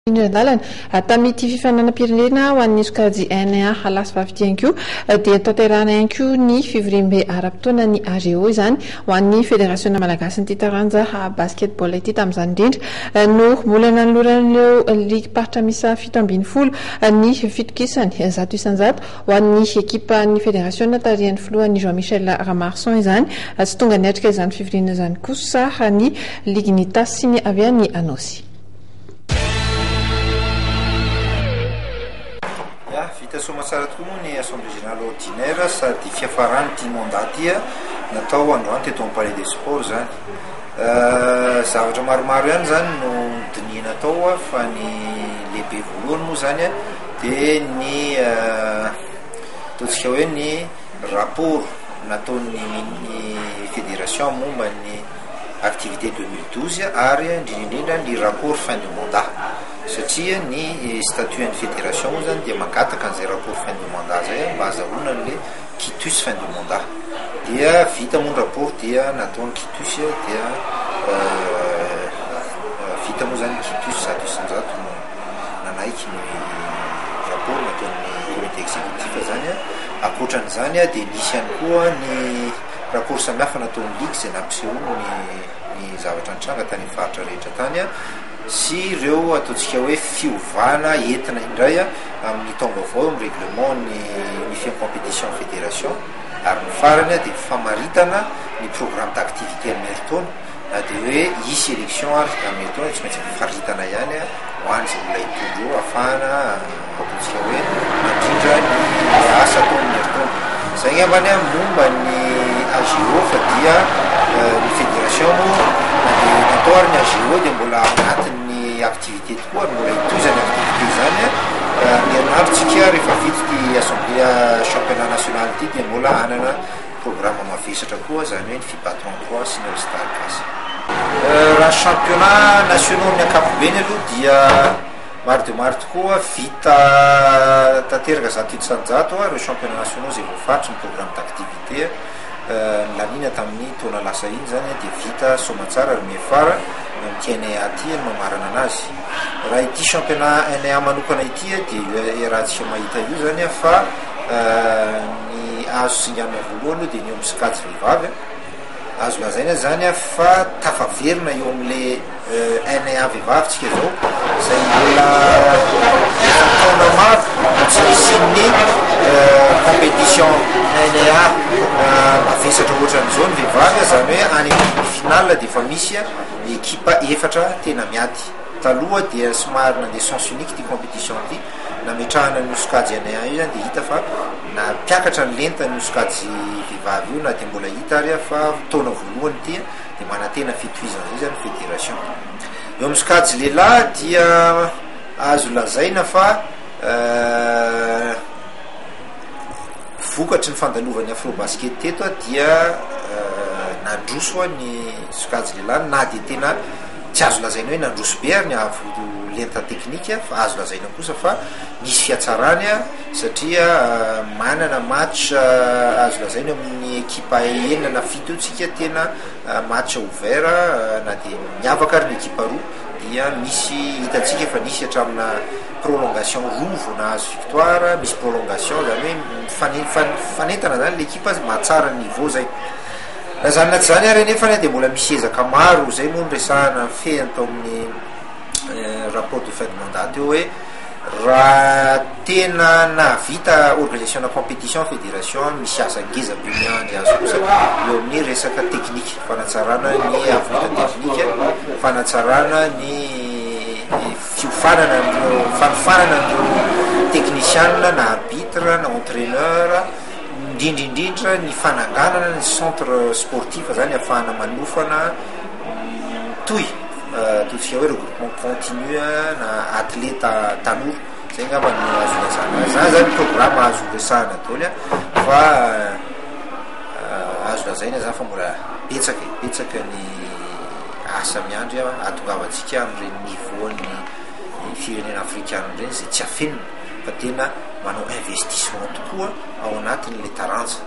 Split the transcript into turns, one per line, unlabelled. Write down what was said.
Indrindra-dalana, tamin'ity fifaninanam-pirenena ho an'ny sokajy NA lahy sy vavy ity ihany koa dia notanterahina ihany koa ny fivoriambe ara-potoanan'ny AGO izany ho an'ny Federasiona malagasin'ity taranja basketball ity. Tamin'izany indrindra no mbola nanoloran'ireo ligim-paritra miisa 17 ny fitokisany 100% ho an'ny ekipan'ny federasiona tarihan'ny filohany Jean Michel Ramarson izany. Tsy tonga niatrika izany fivoriana izany kosa ny ligin'i Itasy sy ny avy any Anôsy.
Ya, vita soamatsara tokoa moa ny assemblée générale ordinaire sady fiafaran'ity mandat ity natao androany teto amin'ny palais des sports zany. Zavatra maromaro ihany zany no dinihina tao fa ny lehibe voalohany moa zany dia ny ataontsika hoe ny rapport nataon'ny fédération momba ny activité 2012 ary indrindra indrindra ny rapport fin de mandat satria ny statut an'ny fédération moa zany dia mangataka an'izay rapport fin de mandat zay mba azahoana an'le quitus fin de mandat dia vita moa ny rapport dia natao ny quitus dia vita moa zany ny quitus 100% no nanaiky ny rapport nataon'ny comité exécutif zany. Ankoatran'izany dia nisy ihany koa ny Rapport samihafa nataon'ny ligy izay nampisehoany ny ny zavatra nitranga tany amin'ny faritra rehetra tany sy ireo ataontsika hoe fiovana entina indray amin'ny taom-baovao eo amin'ny règlement ny mifehy ny compétition fédération ary ny farany dia famaritana ny programme d'activité amin'ny herintaona na dia hoe hisy élection ary amin'ny herintaona dia tsy maintsy faritana ihany ho an'izay olona hitondra eo ahafahana ataontsika hoe mandrindra ny asa atao amin'ny herintaona. Izay angambany momba ny AGO fa dia ny fédération moa na dia natao ary ny AGO dia mbola ao anatin'ny activité tokoa ary mbola hitohy izany activité izany amin'ny herinandro tsika rehefa vita ity assemblée championnat national ity dia mbola hanana Programa mavesatra koa izany hoe ny Fiba 33 sy ny All Star Gasy. Raha ny championnat nationaux amin'ny ankapobeny aloha dia maro dia maro tokoa, vita tanteraka 100% ireo championnat nationaux izay voafaritry ny programme d'activité nolaniana tamin'ny taona lasa iny izany dia vita soamantsara ary miafara amin'ity NA ity no mamarana anazy. Raha ity championnat NA manokana ity dia iarahantsika mahita io izany fa Ny azo singanina voalohany aloha dia ny eo amin'ny sokajy vehivavy. Azo lazaina izany fa tafaverina eo amin'ilay NA vehivavy tsika izao, izay mbola efa taona maro no tsy nisian'ny compétition NA mavesatra ohatran'izao ny vehivavy, izany hoe any amin'ny demi-finale dia efa misy ekipa efatra tena miady. Taloha dia somary nandeha sens unique ity compétition ity. Nametrahana an'io sokajy NA io izany dia hita fa nampiakatra ny lentan'io sokajy vehivavy io na dia mbola hita ary fa taona voalohany ity dia manantena fitohizana izay izany ny fédération. Eo amin'ny sokajy lehilahy dia azo lazaina fa vokatry ny fandalovan'ny Afrobasket teto dia nandroso ny sokajy lehilahy na dia tena Tsy azo lazaina hoe nandroso be ary ny avo lenta teknika fa azo lazaina kosa fa nisy fihatsarany satria manana match azo lazaina eo amin'ny ekipa enina na fito eo tsika tena match ouvert na dia miavaka ary ny ekipa roa dia misy hitantsika fa nisy hatramina prolongation roa vao nahazo victoire, misy prolongation zany hoe mifanentana zany le ekipa mahatsara ny niveau zay. Na izany na tsy izany ary anefa dia mbola misy ezaka maro, izay moa no resahana fehiny tao amin'ny rapport de fin de mandat teo hoe raha tena nahavita organisation na compétition fédération misy asa ngeza be miandry azy kosa eo amin'ny resaka teknika, fanatsarana ny havolenta teknika, fanatsarana ny fiofanana an'ireo, fanofanana an'ireo teknisianina na arbitre na entraineur, Indrindra indrindra ny fananganana ny centre sportif zany ahafahana manofana mitohy ataontsika hoe regroupement continu na atleta tanora, zay angamba no azo ilazana azy, zany zany programme azo resahana daholo an, fa azo lazaina zany fa mbola betsaka e, betsaka ny asa miandry ahatongavantsika amin'ireny niveau an'ny firenena afrikana ireny izay tsy afenina fa tena manao investissement tokoa ao anatin'ilay taranja.